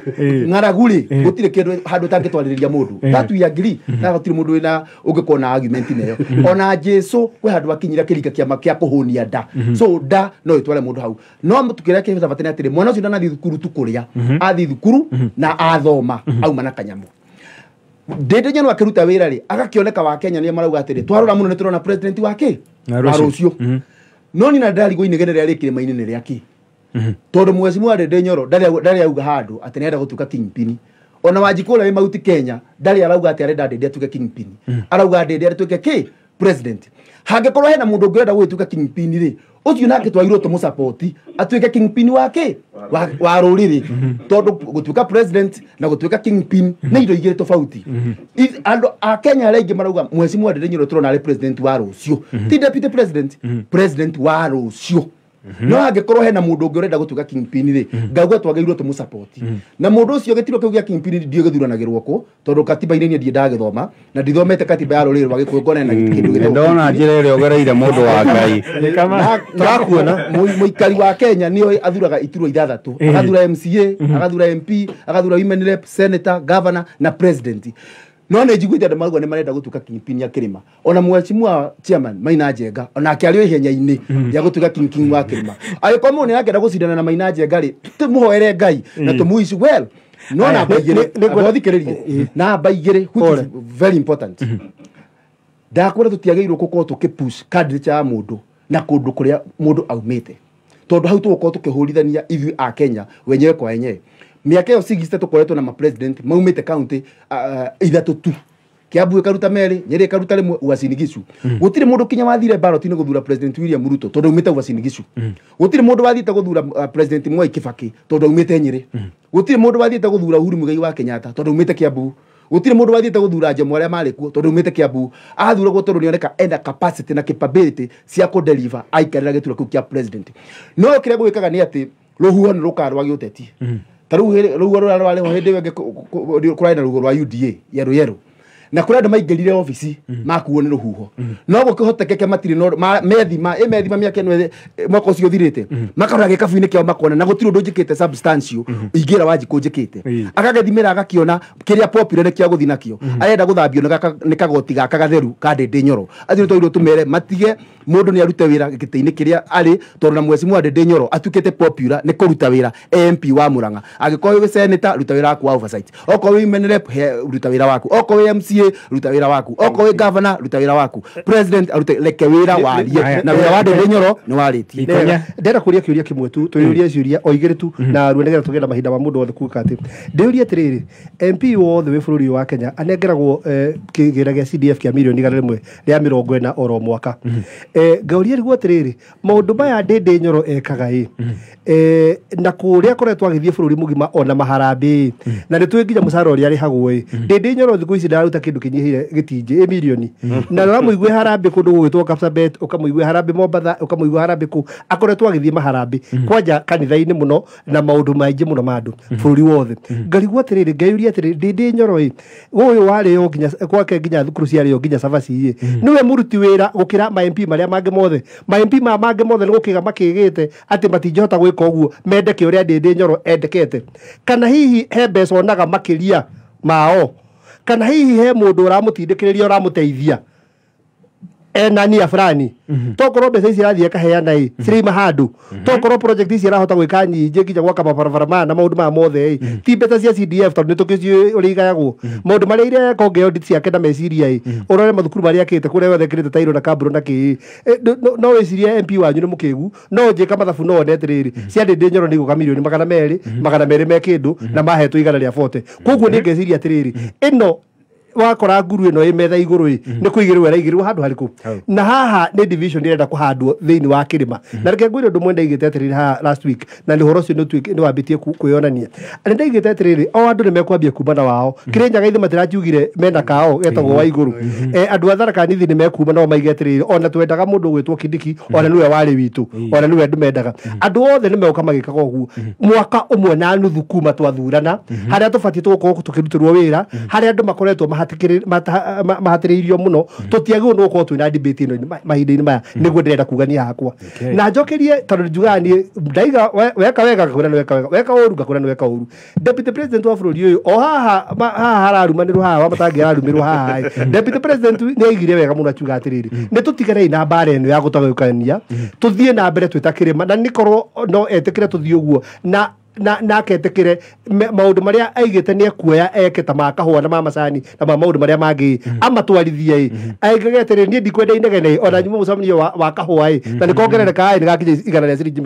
ng'aragu rĩ, gũtirĩ kĩndũ handũ ũtangĩtwarĩrĩria mũndũ. That we agree, na gũtirĩ mũndũ wĩna ũngĩkorwo na argument nayo. Ona Jesu kwĩ handũ akinyira kĩrika kĩama kĩa kũhũnia nda, so nda no ĩtware mũndũ hau. No kĩrĩa kĩbata nĩ atĩrĩ, mwana ũcio ndanathiĩ thukuru tu kũrĩa athiĩ thukuru na athoma auma na kanyamũ. Ndĩndĩ Nyoro akĩruta wĩra rĩ, agakĩoneka wa Kenya nĩ marauga atĩrĩ, twarora mũno nĩ tũrona president wa kĩ Na wa rũciũ. rũciũ. No nina ndarigwo inegene rĩrĩa rĩ kĩrĩma-inĩ nĩ rĩa kĩ, tondũ mheshimiwa Ndĩndĩ Nyoro ndarĩ auga handũ atĩ nĩarenda gũtuĩka kingpin. Ona Wanjikũ ũrĩa wĩ Mount Kenya ndarĩ arauga atĩ arenda Ndĩndĩ atuĩke kingpin, arauga Ndĩndĩ atuĩke kĩ president. Hangĩkorwo hena mũndũ ũngĩrenda gũgĩtuĩka kingpin rĩ, ũcio nake twagĩrĩirwo tũmũsupport atuĩke kingpin wa kĩ wa rũrĩrĩ, tondũ gũtuĩka president na gũtuĩka kingpin nĩ indo igĩrĩ tofauti. Andũ a Kenya arĩa aingĩ marauga mheshimiwa Ndĩndĩ Nyoro tũrona arĩ president wa rũciũ, ti deputy president, president wa rũciũ. No angĩkorwo hena mũndũ ũngĩ ũrenda gũtuĩka kingpin rĩ, ngauga twagĩrĩirwo tũmũsupport na mũndũ ũcio. Gĩtirwo kĩu gĩa kingpin ndiũĩ gĩthuranagĩrwo kũ, tondũ katiba-inĩ niĩ ndirĩ ndagĩthoma na ndithomete katiba ya rũrĩrĩ rwa Gĩkũyũ ngone na kĩndũ gĩtagwo Ndona kingpin. njĩra ĩrĩa ũgereire mũndũ wa Ngai. Tũrakuona mũikari wa Kenya nĩoĩ athuraga iturwa ithathatũ, agathura MCA, agathura MP, agathura women rep, senator, governor na president. No nĩ njiguĩte andũ marauga nĩ marenda gũtuĩka kingpin ya kĩrĩma. Ona mheshimiwa chairman Maina Njenga onake arĩ o ihenya-inĩ rĩa gũtuĩka king wa kĩrĩma. Angĩkorwo mũndũ nĩarakĩenda gũcindana na Maina Njenga rĩ, tũmũhoere Ngai na tũmũici well. No namba igĩrĩ, thikĩrĩrie, namba igĩrĩ, which is very important, ndakwĩra tũtiagĩrĩirwo gũkorwo tũkĩpush candidature ya mũndũ na kũndũ kũrĩa mũndũ aumĩte, tondũ hau tũgũkorwo tũkĩhũrithania ithuĩ a Kenya wenyewe kwa wenyewe. Mĩaka ĩyo 60 tũkoretwo na mapresident maumĩte county ithatũ tu. Kiambu ĩkaruta merĩ, Nyĩrĩ ĩkaruta rĩmwe, Uasin Gishu. Gũtirĩ mũndũ kinya wathire ballot-inĩ gũthura President William Ruto tondũ aumĩte Uasin Gishu. Gũtirĩ mũndũ wathiĩte gũthura President Mwai Kibaki tondũ aumĩte Nyĩrĩ. Gũtirĩ mũndũ wathiĩte gũthura Uhuru Muigai wa Kenyatta tondũ aumĩte Kiambu. Gũtirĩ mũndũ wathiĩte gũthura Jomo arĩa marĩ kuo tondũ aumĩte Kiambu. Athuragwo tondũ nĩoneka ena capacity na capability cia kũdeliver aikarĩra gĩturwa kĩu kĩa president. No kĩrĩa gwĩkaga nĩ atĩ rũhuho nĩ rũkaga rwa gĩũteti. Ta rĩu rũhuho rũrĩa rwarĩ ho hĩndĩ ĩyo ĩngĩ kũrarĩ na rũhuho rwa UDA yerũ yerũ, na kũrĩ andũ maingĩrire obici makuo nĩ rũhuho. No gũkĩhotekeke matirĩ no methima ĩ methima mĩaka ĩno mwaka ũcio ũthirĩte, makarora gĩkabu-inĩ kĩao makona na gũtirĩ ũndũ njĩkĩte substantial ingĩra Wanjikũ njĩkĩte. Agagĩthimĩra agakĩona kĩrĩa popular nĩ kĩa gũthiĩ nakĩo, arenda gũthambio nĩ kagoti gaka gatheru ka Ndĩndĩ Nyoro. Acio nĩ twagĩrĩirwo tũmere matige, mũndũ nĩ arute wĩra gĩtĩ-inĩ kĩrĩa arĩ, tondũ na mheshimiwa Ndĩndĩ Nyoro atuĩkĩte popular nĩ kũruta wĩra MP wa Murang'a. Angĩkorwo wĩ senator, ruta wĩra waku wa oversight. Okorwo wĩ women rep, ruta wĩra waku. Okorwo wĩ MCA, ruta wĩra waku. Okorwo wĩ governor, ruta wĩra waku. President arute, reke wĩra warie, na wĩra wa Ndĩndĩ Nyoro nĩ warĩtie. Ikonya. Ndĩrenda kũria kĩũria kĩmwe tu, tũyũrie ciũria o igĩrĩ tu na rue nĩgetha tũgĩe na mahinda ma mũndũ wothe kuga atĩ ndĩũrie atĩrĩrĩ, MP wothe wĩ bũrũri ũyũ wa Kenya anengeragwo kĩgĩna gĩa CDF kĩa mirioni 140 oro mwaka. Ngauria rĩguo atĩrĩrĩ, maũndũ maya Ndĩndĩ Nyoro ekaga ĩ, na kũrĩa akoretwo agĩthiĩ bũrũri mũgima ona maharambĩ, na nĩ tũĩ nginya mũcara ũrĩa arĩhagwo ĩ, Ndĩndĩ Nyoro thikũ ici ndararuta kĩndũ kĩnyihĩire gĩtinjĩ ĩ mirioni, na ũramũigue harambĩ kũndũ gũgwĩtwo Kapsabet, ũkamũigue harambĩ Mombatha, ũkamũigua harambĩ kũ akoretwo agĩthiĩ maharambĩ kwanja kanitha-inĩ mũno na maũndũ maingĩ mũno ma andũ bũrũri wothe. Ngarigwo atĩrĩrĩ, ngeyũria atĩrĩrĩ, Ndĩndĩ Nyoro ĩ, ũyũ warĩo nginya gwake nginya thukuru ciarĩo nginya cabaci ĩ, nĩwe mũruti wĩra gũkĩra ma MP marĩa mangĩ mothe? Ma MP maya mangĩ mothe nĩ gũkĩga makĩgĩte atĩ matingĩhota gwĩka ũguo mendeke ũrĩa Ndĩndĩ Nyoro endekete, kana hihi he mbeca onaga makĩria mao, kana hihi he mũndũ ũramũtindĩkĩrĩria ũramũteithia? Ena nia fulani tokorwo mbeca ici arathiĩ akaheana ĩ ciraima handũ, tokorwo project ici arahota gwĩka nyingĩ nginya gwaka mabarabara maya na maũndũ maya mothe ĩ ti mbeca cia CDF, tondũ nĩtũkĩciĩ ũrĩa igayagwo maũndũ marĩa ireka. Ũngĩ audit ciake na meciria ĩ ũrore mathukuru marĩa akĩte kũrĩa yothe ekĩrĩte tairo na kamburo na kĩĩ. No wĩcirie MP wanyu nĩ mũkĩgu, no njĩka mathabu no one atĩrĩrĩ, cia Ndĩndĩ Nyoro nĩ igũka mirioni 200 200 me kĩndũ na mahetwo 140. Koguo nĩ ngeciria atĩrĩrĩ, ĩno wakora nguru ĩno ĩ metha igũrũ ĩ nĩ kũigĩrĩrwo ĩraigĩrĩrwo handũ harĩkũ, na haha nĩ division ĩrenda kũhandwo thĩinĩ wa kĩrĩma. Na reke ngwĩre ũndũ ũmwe ndaigĩte atĩrĩrĩ haha last week, na nĩ ũhoro ũcio nĩ wambĩtie kwĩyonania. Nĩ ndaigĩte atĩrĩrĩ, o andũ nĩ mekwambia kuma na wao. Kĩrĩnyaga ithe matirakiugire mena kao getagwo wa igũrũ. Andũ a Tharaka Nithi nĩ mekuma nao maige atĩrĩrĩ, ona twendaga mũndũ ũgwĩtwo Kindiki, ona nĩwe warĩ witũ, ona nĩwe andũ mendaga. Andũ othe nĩ megũka magĩkaga ũguo. Mwaka ũmwe na nuthu kuma twathurana, harĩa tũbatiĩ tũgũkorwo tũkĩrutĩrwo wĩra, harĩa andũ makoretwo mahatĩrĩirio mũno, tũtiagĩrĩirwo nĩ gũkorwo twĩna debate ĩno mahinda-inĩ maya. Nĩguo ndĩrenda kuga niĩ hakwa na njokerie, tondũ njugaga niĩ ndaiga weka wega ngakwĩra nĩ weka wega, weka ũru ngakwĩra nĩ weka ũru. Deputy President wa bũrũri ũyũ o haha haha hararumanĩrwo haha wa matangi ararumĩrwo haha ĩ. Deputy President nĩ aigire wega mũno akiuga atĩrĩrĩ, nĩ tũtiganei na mbara ĩno ya gũtagũkania, tũthiĩ na mbere twĩ ta kĩrĩma, na nĩkorwo no etĩkĩre tũthiĩ ũguo na aketĩkĩre maũndũ marĩa aigĩte nĩ ekuoya eke ta ma kahũa na ma macani na ma maũndũ marĩa mangĩ amatwarithie ĩ aigage atĩrĩ, niĩ ndikwenda inegene ĩ, ona nyuma mũcemanio wa kahũa ĩ na nĩ kongerereka ĩ nĩ gakinya 150 ciringi.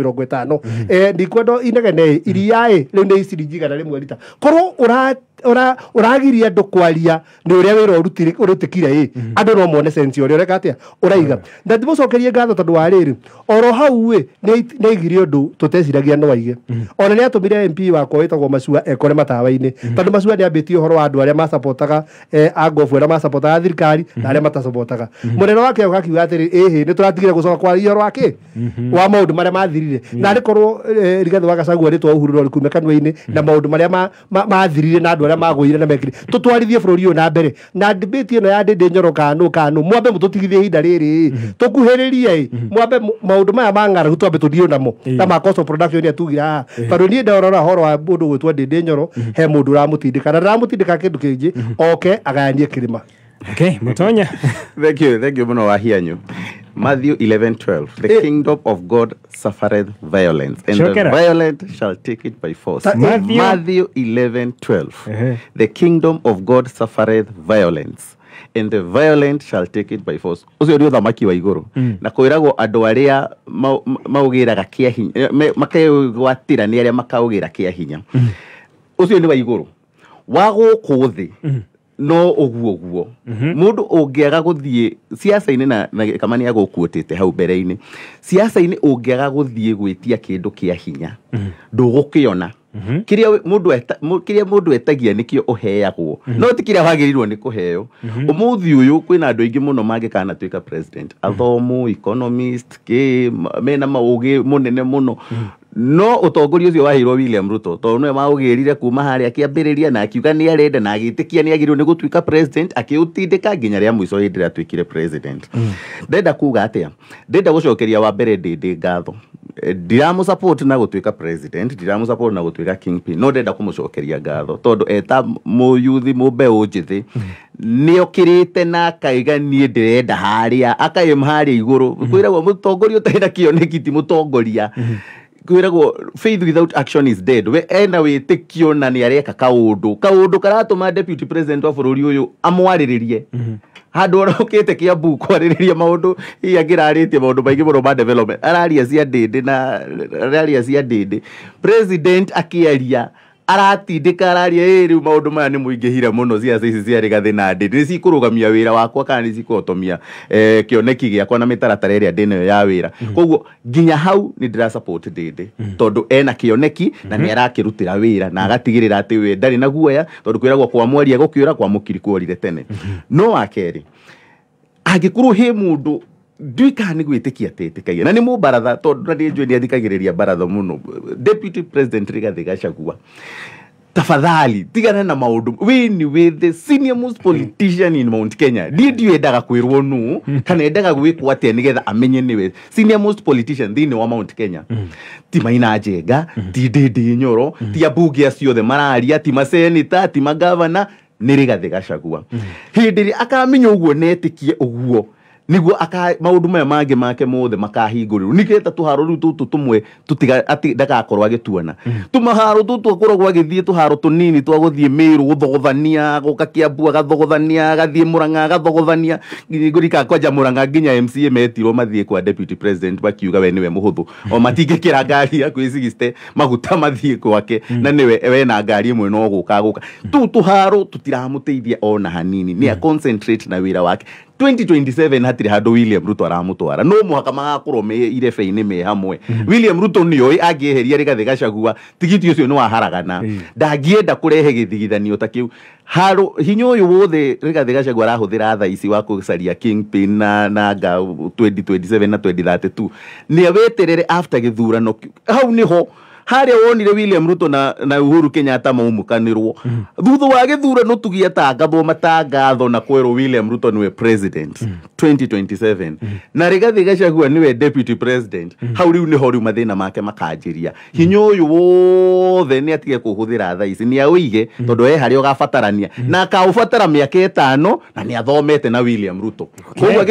Ndikwenda inegene ĩ, iria ĩ rĩu nĩ ciringi 100 rita. Korwo ũra ura uragiria andũ kwaria nĩ ũrĩa wĩra ũrutĩkire ĩ, andũ no mone sense ũrĩa ũreka atĩa ũraiga. Na ndimũcokerie ngatho tondũ wa rĩrĩ oro hau ĩ nĩ aigire ũndũ tũteciragia no aige. Ona nĩ atũmire MP wakwa wĩtagwo Macua ekore matawa-inĩ, tondũ Macua nĩ ambĩtie ũhoro wa andũ arĩa macapotaga angobu, arĩa macapotaga thirikari na arĩa matacapotaga. Mũnene wake auga akiuga atĩrĩ, ĩhĩ nĩ tũratigire gũcoka kwaria ũhoro wa kĩ wa maũndũ marĩa mathirire, na arĩ korwo Rigathĩ wa Gachagua rĩtwa Uhuru no rĩkume kanua-inĩ na maũndũ marĩa mathirire na andũ arĩa magũire na mekire. Tũtwarithie bũrũri ũyũ na mbere na debate ĩno ya Ndĩndĩ Nyoro kanũ kanũ, mwambe mũtũtigithie ihinda rĩrĩ tũkuhĩrĩrie ĩ mwambe maũndũ maya ma ng'aragu twambe tũthiĩ namo ta ma cost of production ĩrĩa tugire haha, tondũ niĩ ndarora ũhoro wa mũndũ gwĩtwo Ndĩndĩ Nyoro, he mũndũ ũramũtindĩka na ndaramũtindĩka kĩndũ kĩngĩ oke agayanie kĩrĩma. Okay, Mutonya. Thank you, thank you muno Wahianyu. Matthew 11:12. The kingdom of God suffereth violence, and the Shokera. violent shall take it by force. Matthew- Matthew 11:12. Ehe. The kingdom of God suffereth violence, and the violent shall take it by force. Ũcio nĩ ũthamaki wa igũrũ. Na kwĩragwo andũ arĩa maũgĩraga kĩa hinya, makegwatĩra nĩ arĩa makaũgĩra kĩa hinya. Ũcio nĩ wa igũrũ. Wa gũkũ thĩ no ũguo guo mũndũ ũngĩaga gũthiĩ siasa-inĩ na kamani agũkuĩtĩte hau mbere-inĩ siasa-inĩ, ũngĩaga gũthiĩ gwĩtia kĩndũ kĩa hinya ndũgũkĩona. Kĩrĩa kĩrĩa mũndũ etagia nĩkĩo ũheagwo, no ti kĩrĩa wagĩrĩirwo nĩ kũheo. Ũmũthĩ ũyũ kwĩna andũ aingĩ mũno mangĩkana tuĩka president, athomu, economist, kĩ mena maũgĩ mũnene mũno, no ũtongoria ũcio waheirwo William Ruto tondũ nĩwe maũgĩrire kuma harĩa akĩambĩrĩria na akiuga nĩ arenda na agĩtĩkia nĩ agĩrĩirwo nĩ gũtuĩka president, akĩũtindĩka nginya rĩa mũico hĩndĩ ĩrĩa atuĩkire president. Ndenda kuga atĩa? Ndenda gũcokeria wa mbere Ndĩndĩ ngatho. Ndiramũ support na gũtuĩka president, ndiramũ support na gũtuĩka kingpin, no ndenda kũmũcokeria ngatho tondũ eta mũyuthi mũmbeũ njĩthĩ nĩ okĩrĩte na akaiga niĩ ndĩrenda harĩa akaim harĩa igũrũ. Kwĩragwo mũtongoria ũtarĩ na kĩoneki ti mũtongoria. Kwĩragwo faith without action is dead. We ena wĩtĩkio na nĩ areka kaũndũ kaũndũ karatũma deputy president wa bũrũri ũyũ amwarĩrĩrie handũ orokĩte Kiambu kwarĩrĩria maũndũ hihi angĩrarĩtie maũndũ maingĩ mũno ma development, araria cia Ndĩndĩ na araria cia Ndĩndĩ. President akĩaria aratindĩka araria ĩ rĩu maũndũ maya nĩ mũingĩhire mũno, ciaca ici cia Rigathĩ na Ndĩndĩ nĩ cikũrũgamia wĩra wakwa kana nĩ cikũhotomia kĩoneki gĩakwa na mĩtaratara ĩrĩa ndĩnayo ya wĩra. Koguo nginya hau nĩ ndĩra support Ndĩndĩ tondũ ena kĩoneki na nĩ arakĩrutĩra wĩra na agatigĩrĩra atĩ we ndarĩ na guoya, tondũ kwĩragwo kwa mwaria gũkĩũra kwa mũkiri kuorire tene. No wa kerĩ, angĩkorwo he mũndũ ndiũĩ kana nĩ gwĩtĩkia atetĩkagia na nĩ mũbaratha, tondũ na nĩ njũĩ nĩ athikagĩrĩria baratha mũno, Deputy President Rigathĩ Gachagua, tafadhali tigana na maũndũ. We ni we the senior most politician in Mount Kenya. Niĩ ndiũĩ endaga kwĩrwo nũ kana endaga gwĩkwo atĩa nĩgetha amenye nĩwe senior most politician thĩinĩ wa Mount Kenya. Ti Maina Njenga, ti Ndĩndĩ Nyoro, ti ambunge acio othe mararia, ti masenita, ti magavana, nĩ Rigathĩ Gachagua. Hĩndĩ ĩrĩa akamenya ũguo na etĩkie ũguo Niguo aka maundu maya mangĩ make mothe makahingũrĩrwo nĩgetha tũharo rĩu tũtũ tũmwe tũtiga atĩ ndagakorwo agĩtuona. Tũmaharo tũtũ akoragwo agĩthiĩ tũharo tũnini twa gũthiĩ Meru gũthogothania, gũka Kiambu agathogothania, agathiĩ Murang'a agathogothania, ngũrika kwanja Murang'a nginya MCA metirwo mathiĩ kwa deputy president makiuga we nĩwe mũhũthũ, o matingĩkĩra ngari ya kwĩ maguta mathiĩ gwake na nĩwe wena ngari ĩmwe no gũka gũka. Tũu tũharo tũtiramũteithia ona hanini, nĩ a concentrate na wĩra wake. 2027 hatirĩ handũ William Ruto aramũtwara, no mũhaka magakorwo me irebe-inĩ me hamwe. William Ruto nĩoĩ angĩeheria Rigathĩ Gachagua tigiti ũcio nĩ waharagana, ndangĩenda kũrehe gĩthigithanio ta kĩu. Haro hinya ũyũ wothe Rigathĩ Gachagua arahũthĩra thaa ici wa gũcaria kingpin na nga 2027 na 2032 nĩ weterere after gĩthurano hau nĩho harĩa wonire William Ruto na Uhuru Kenyatta maumukanĩrwo. Thutha wa gĩthurano tũgĩatangathwo matangatho na kwĩrwo William Ruto nĩwe president 2027 na Rigathĩ Gachagua nĩwe deputy president. Hau rĩu nĩho rĩu mathĩna make makanjĩria. Hinya ũyũ wothe nĩ atige kũhũthĩra thaa ici, nĩ aũige tondũ he harĩa ũgabatarania na akaũbatara mĩaka 5 na nĩ athomete na William Ruto. Koguo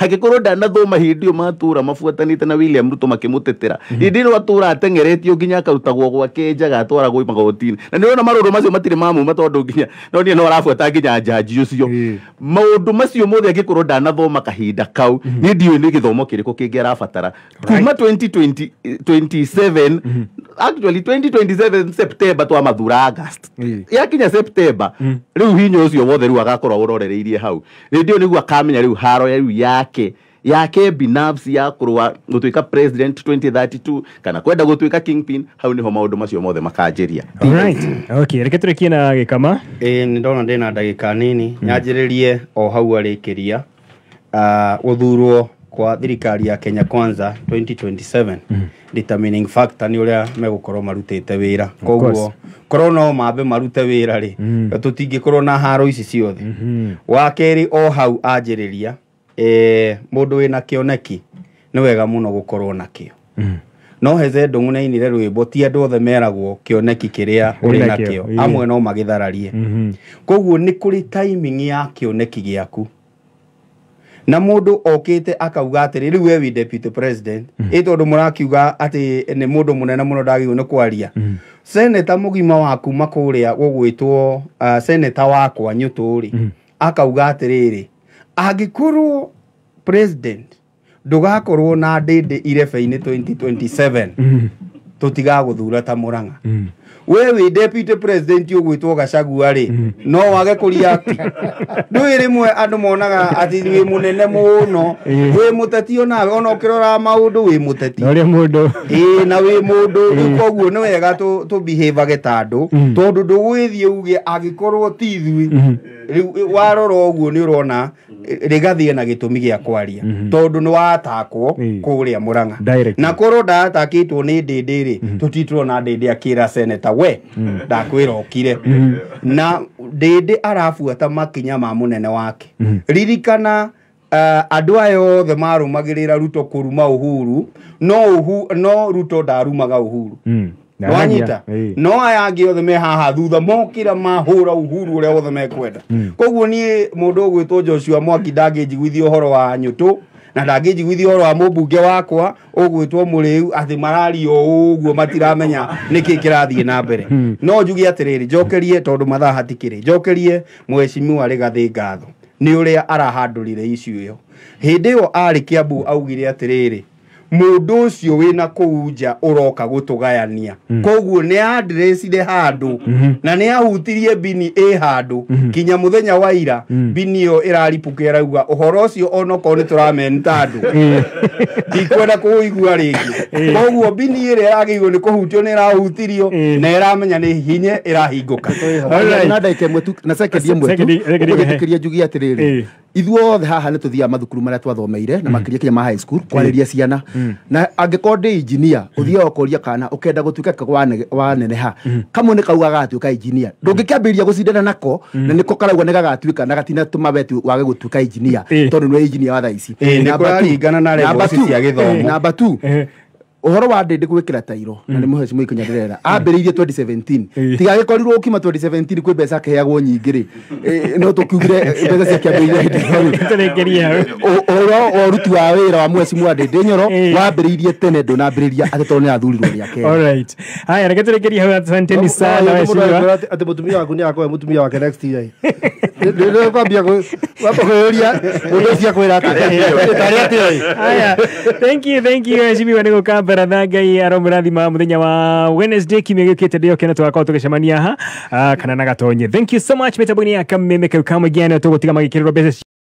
angĩkorwo ndanathoma hĩndĩ ĩyo matũra mabuatanĩte na William Ruto makĩmũtetera, hĩndĩ ĩyo atũra ateng'eretio nginya akarutagwo gwake njaga atwaragwo magoti-inĩ, na nĩũrona maũndũ macio matirĩ mamuma tondũ nginya no niĩ no arabuata nginya njanji ũcio. Maũndũ macio mothe angĩkorwo ndanathoma kahinda kau, niĩ ndiũĩ nĩ gĩthomo kĩrĩkũ kĩngĩ arabatara kuma 2027 actually 2027 September twamathura August yakinya September rĩu hinya ũcio wothe rĩu agakorwo ũrorereirie hau. Rĩndĩ ĩyo nĩguo akamenya rĩu haro rĩu yake binafsi ya kurwa gutuika president 2032 kana kwenda gutuika kingpin, hau niho maundu macio mothe makanjiria. Alright, okay, reke turikie na Gĩkama. Nĩ ndona ndĩna ndagĩka nini nyanjĩrĩrie o hau arĩkĩria gũthurwo kwa thirikari ya Kenya Kwanza 2027 determining factor nĩ ũrĩa megũkorwo marutĩte wĩra. Koguo korwo no mambe marute wĩra rĩ, tũtingĩkorwo na haro ici ciothe. Wa kerĩ o hau anjĩrĩria mũndũ wĩna kĩoneki nĩ wega mũno gũkorwo nakĩo. No Heze Ndung'u nĩainire rwĩmbo ti andũ othe meragwo kĩoneki kĩrĩa ũrĩ nakĩo, amwe no magĩthararie. Koguo nĩ kũrĩ timing ya kĩoneki gĩaku, na mũndũ okĩte akauga atĩrĩ rĩu we wĩ deputy president, ĩ tondũ mũrakiuga atĩ nĩ mũndũ mũnene mũno ndagĩrĩirwo nĩ kwaria. Seneta mũgima wa kuma kũrĩa gũgwĩtwo seneta wakwa Nyũtũ rĩ, akauga atĩrĩrĩ angĩkorwo president ndũgakorwo na ndĩndĩ irebe-inĩ 2027 tũtigagũthura ta Murang'a. We wĩ deputy president ũgwĩtwo Gachagua rĩ, no wage kũreact. Ndũĩ rĩmwe andũ monaga atĩ wĩ mũnene mũno, wĩ mũteti onawe, ona ũkĩrora maũndũ wĩ mũteti. Na ũrĩa mũndũ. Ĩĩ, na wĩ mũndũ, rĩu koguo nĩ wega tũ-behave-age ta andũ, tondũ ndũgwĩthiĩ uge angĩkorwo ti ithuĩ. Rĩu warora ũguo nĩ ũrona Rigathĩ na gĩtũmi gĩa kwaria tondũ nĩ watakwo kũrĩa Murang'a, na korwo ndatakĩtwo nĩ Ndĩndĩ rĩ, tũtitũrona Ndĩndĩ akĩra seneta we ndakwĩra ũkire. Na Ndĩndĩ arabuata makinya ma mũnene wake. Ririkana andũ aya othe marũmagĩrĩra Ruto kũruma Uhuru, no Ruto ndarumaga Uhuru. Nwanyita no aya angĩ othe me haha thutha mokĩra mahũra Uhuru ũrĩa wothe mekwenda. Koguo niĩ mũndũ ũgwĩtwo Joshua Mwaki ndangĩnjiguithia ũhoro wa Nyũtũ na ndangĩnjiguithia ũhoro wa mũmbunge wakwa ũgwĩtwo Mũrĩu atĩ mararia o ũguo matiramenya nĩkĩ kĩrathiĩ na mbere. No njuge atĩrĩrĩ, njokerie tondũ mathaa hatikĩrĩ, njokerie mheshimiwa Rigathĩ ngatho nĩ ũrĩa arahandũrire issue ĩyo. Hĩndĩ ĩyo arĩ Kiambu augire atĩrĩrĩ, mũndũ ũcio wĩna kũu nja ũroka gũtũgayania. Koguo nĩ addressire handũ na nĩ ahutirie bini ĩ handũ kinya mũthenya wa ira bini ĩyo ĩraripũka ĩrauga ũhoro ũcio onokorwo nĩ tũramenta andũ ndikwenda kũũigua rĩngĩ. Koguo bini ĩrĩa ĩragĩrĩirwo nĩ kũhutio nĩ ĩrahutirio na ĩramenya nĩ hinye ĩrahingũka. Na ndagĩka ĩmwe tu na sekendi ĩmwe tu ũgĩtĩkĩria njugie atĩrĩrĩ, ithuothe haha nĩ tũthiaga mathukuru marĩa twathomeire na makĩria kinya ma high school kwarĩria ciana, na angĩkorwo ndĩ engineer ũthiaga ũkoria kana ũkenda gũtuĩka waneneha kamwe nĩ kauga gagatuĩka engineer, ndũngĩkĩambĩrĩria gũcindana nako na nĩko karauga nĩ gagatuĩka na gatinatũma we wage gũtuĩka engineer tondũ nĩwe engineer wa thaa ici. Nĩ kũraringana na levels cia gĩthomo. Namba 2, Ũhoro wa Ndĩndĩ gwĩkĩra tairo na nĩ mũhecimũ Ikonya ndĩrera ambĩrĩirie 2017. Tigagĩkorirwo ũkima 2017 kwĩ mbeca akĩheagwo nyingĩ rĩ. No tũkiugire mbeca ciakĩambĩrĩirie hĩndĩ ĩyo rĩ. Tũrĩkĩrie hau. Ũhoro wa ũruti wa wĩra wa mũhecimũ Ndĩndĩ Nyoro wambĩrĩirie tene, ndũnambĩrĩria atĩ tondũ nĩ athurirwo rĩa kerĩ. Alright, haya, reke tũrĩkĩrie hau. Asanteni sana waheshimiwa. Atĩ mũtumia waku nĩ akoe mũtumia wake next year. Nĩ kwambia kwĩyũria mũndũ ũcio akwĩra atĩ tarĩ atĩa. Haya, thank you, thank you waheshimiwa nĩ gũka baratha. Ngai aromũrathima mũthenya wa Wednesday kiumia gĩũkĩte ndĩoke na tũgakorwo tũgĩcemania ha kana na gatonye. Thank you so much. Mĩtambo-inĩ ya kameme kau kamwe tũgũtiga magĩkĩrĩrwo mbeca.